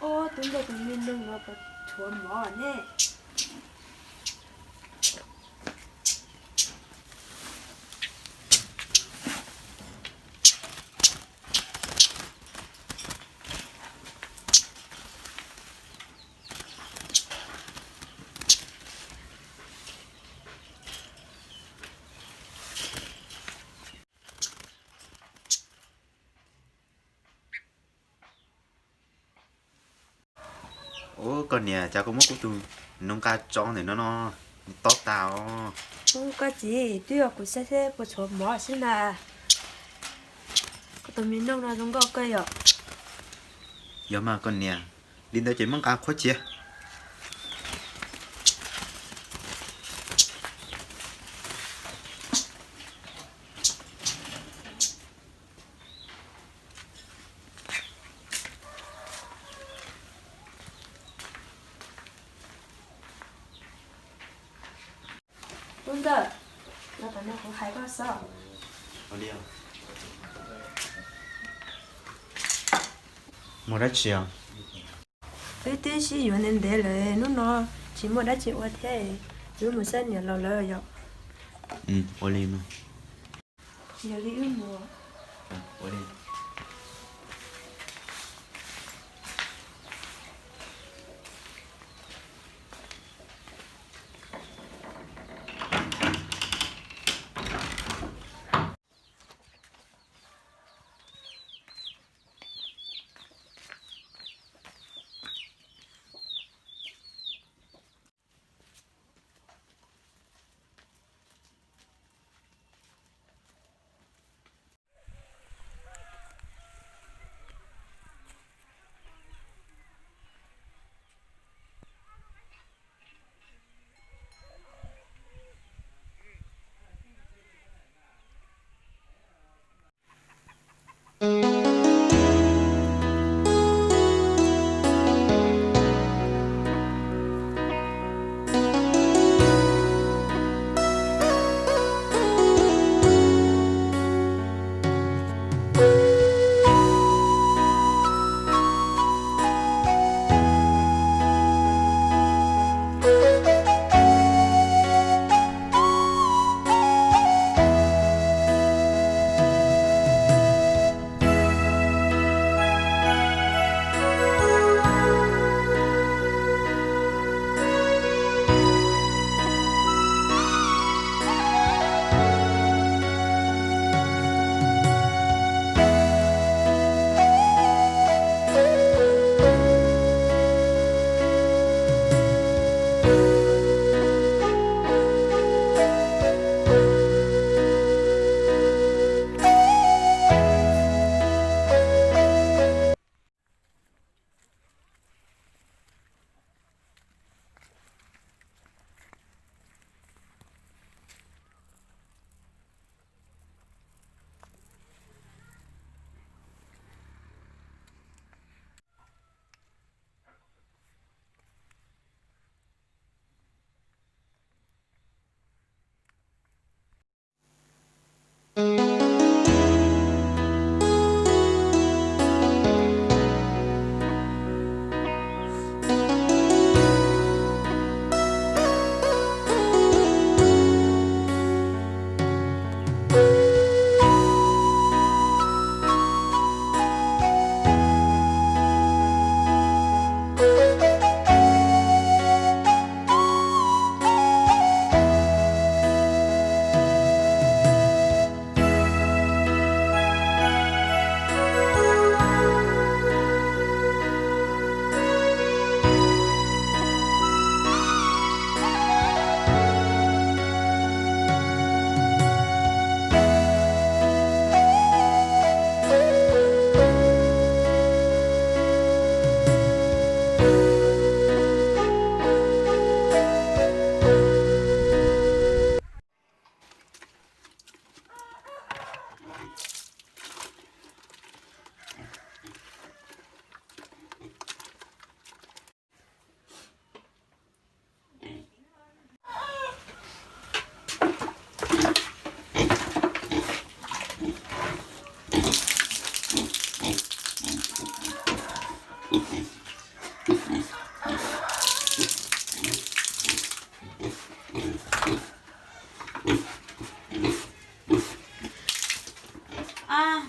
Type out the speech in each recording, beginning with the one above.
Tub Ntxawg tus me noog no puas tshuav mov ne? Ub, koj niam, cas koj muab kuv tus noog nqa tso ntawm no no, nws tob tas os. Ub, koj txiv, twb yog kuv saib seb puas tshuav mov xwb na. Koj tus me noog no zoo nkauj kawg yom. Yog mas koj niam, li ntawd ces muab nqa qhuav cia. Tub Ntxawg, no tam no kuv hais koj xwb. Muaj dab tsi os? Wb twb sib yuav ntev ntev lawm, hnub no tsis muaj dab tsi ua thiab, wb mus saib niam laus lawm yom. Ua li mas. Yog li wb mus.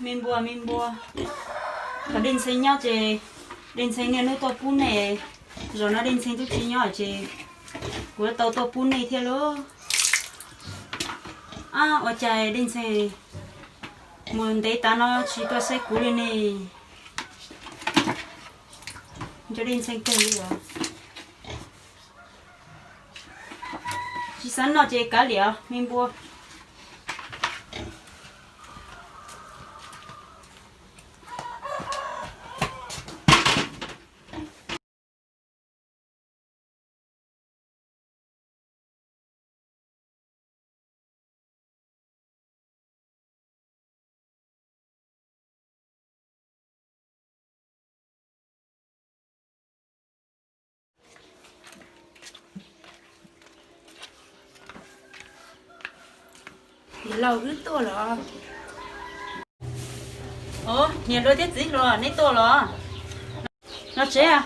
Me npua, me npua, thaum Dej Ntxhee nyob ces Dej Ntxhee niaj hnub tuaj pub nej, zaum no Dej Ntxhee twb tsis nyob ces kuv yuav tau tuaj pub nej thiab lauj. Ab, ua cas Dej Ntxhee mus ntev tas no tsis tuaj saib kuv li ne? Nco Dej Ntxhee kawg li os. Tsis xav noj ces kav liam me npua. Niam laus wb tuaj los. Os, niam hluas thiab txiv hluas, neb tuaj los? Los tsev.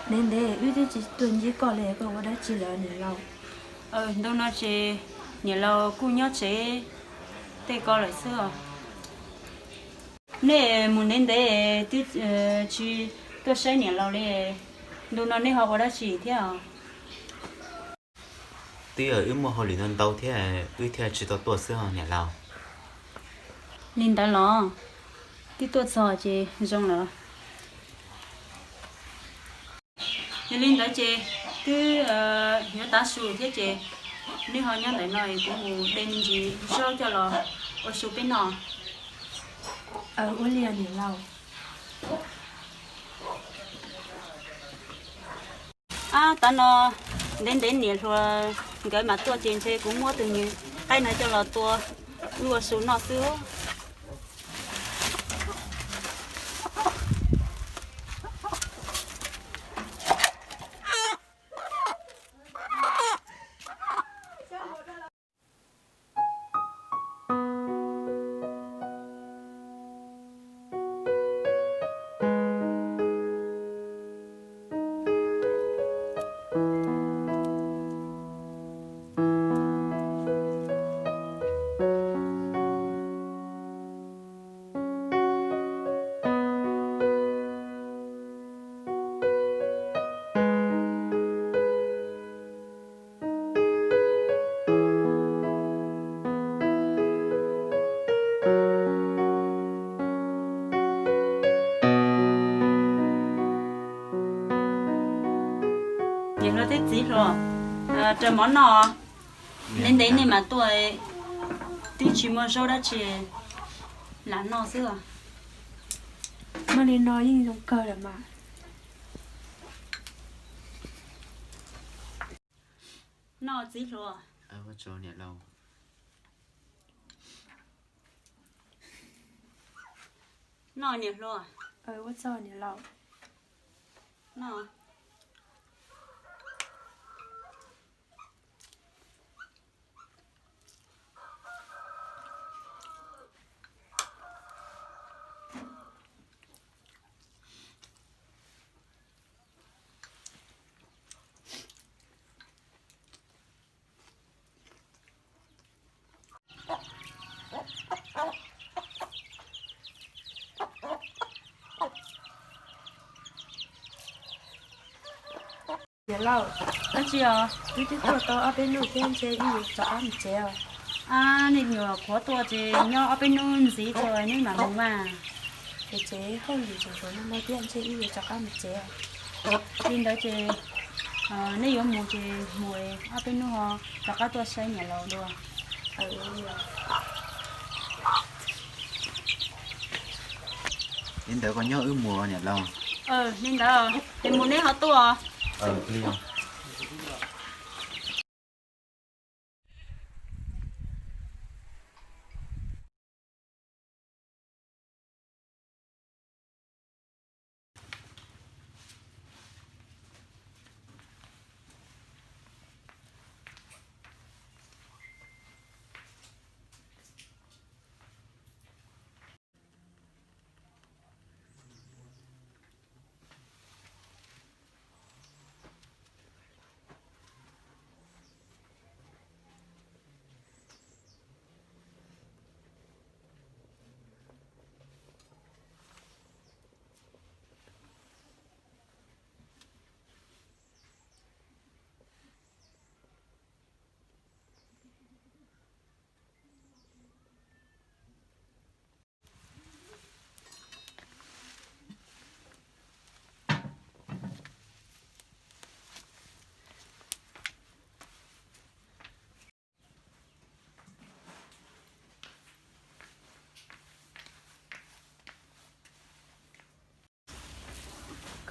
Ntev ntev wb twb tsis tuaj ntsib koj li, koj ua dab tsi lawm niam laus? Ntu no ces niam laus kuj nyob tsev tej ko lawm xwb os. Nej mus ntev ntev twb tsis tuaj saib niam laus li, ntu no nej ho ua dab tsi thiab os? Twb yog wb muaj hauj lwm ntau ntau thiab wb thiaj tsis tau tuaj xwb os niam laus. Li ntawd los? Twb tuaj txog ces zoo lawm. Yog li ntawd ces twb yuav tav su thiab ces nej ho nyob ntawm no es kuv mus de me ntsis zaub coj los ua su peb noj. Ua li niam laus. Ab, tav no ntev ntev niam hluas nkawd mam tuaj ces ntshe kuv muab tus nyuag qaib no coj los tua wb ua su noj xwb. Niam hluas thiab txiv hluas, raws mov noj. Ntev ntev nej mam tuaj, twb tsis muaj zaub dab tsi lam noj xwb. Muaj li no yeej zoo kawg lawm mas. Noj txiv hluas. Noj niam hluas. Ua txog niam laus. Noj. Niam laus, dab tsi os? Wb twb tuaj tau ob peb hnub thiab, ntshe wb yuav rov qab mus tsev os. Nej nyuam qhuav tuaj ces nyob ob peb hnub ntxiv tso nej mam mus mas. Ces tsev hauj lwm tseem tshuav ntau ntau thiab, ntshe wb yuav rov qab mus tsev os. Li ntawd ces nej yuav mus ces mus ob peb hnub ho rov qab tuaj saib niam laus dua. Li ntawd koj nyob wb mus niam laus. Li ntawd, es mus neb ho tuaj.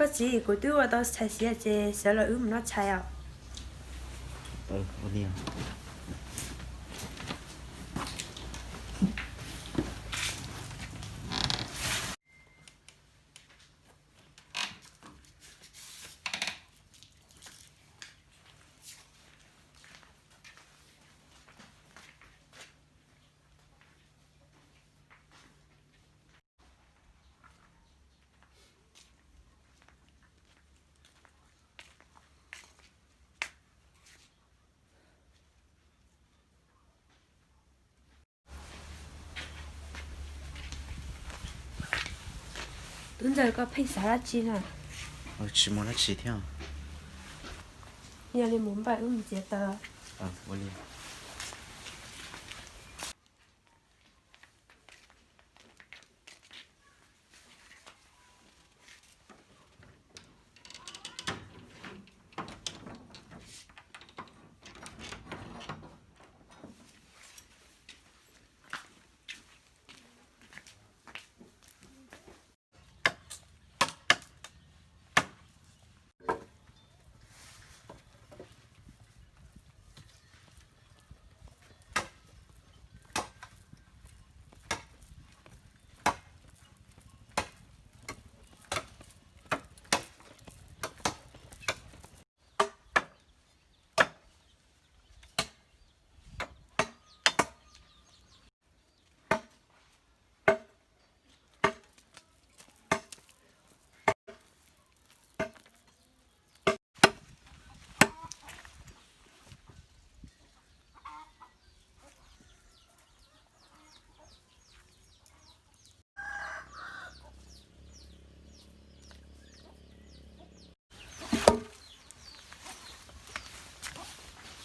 Koj txiv, kuv twb ua tau tshais siav ces sawv los wb mus noj tshais os. Tub Ntxawg, koj pheej xav dab tsi na? Tsis muaj dab tsi thiab. Yog li mus npaj wb mus txiav taws.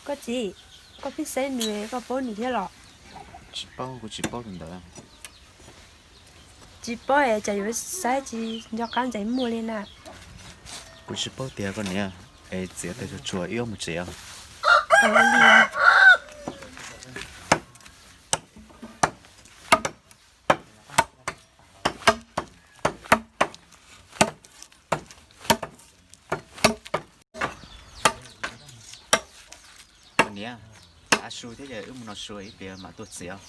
Koj txiv, koj pheej saib nws, koj paub nws thiab los? Tsis paub, kuv tsis paub tus ntawd. Tsis paub es cas yuav saib tsis nco qab ntxeev muag li na. Kuv tsis paub tiag koj niam, es txiav taws tsuag tsuag wb mus tsev os. Koj niam, av su thiab ces wb mus noj su ib pliag mam tuaj txiav.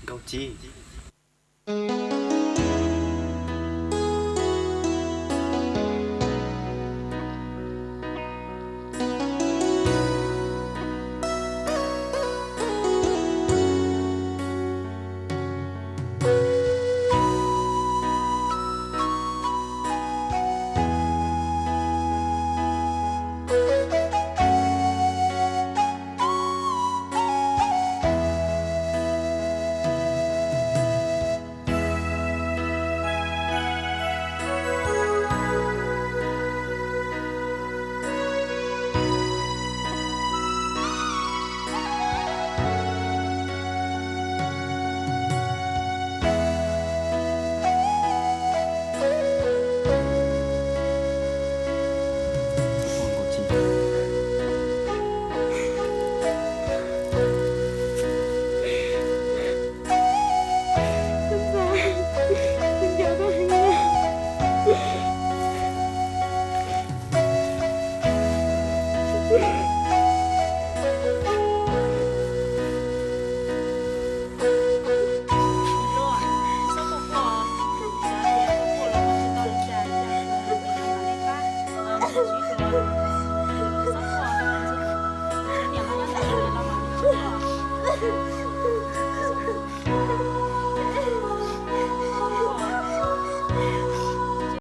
Nkauj Ci.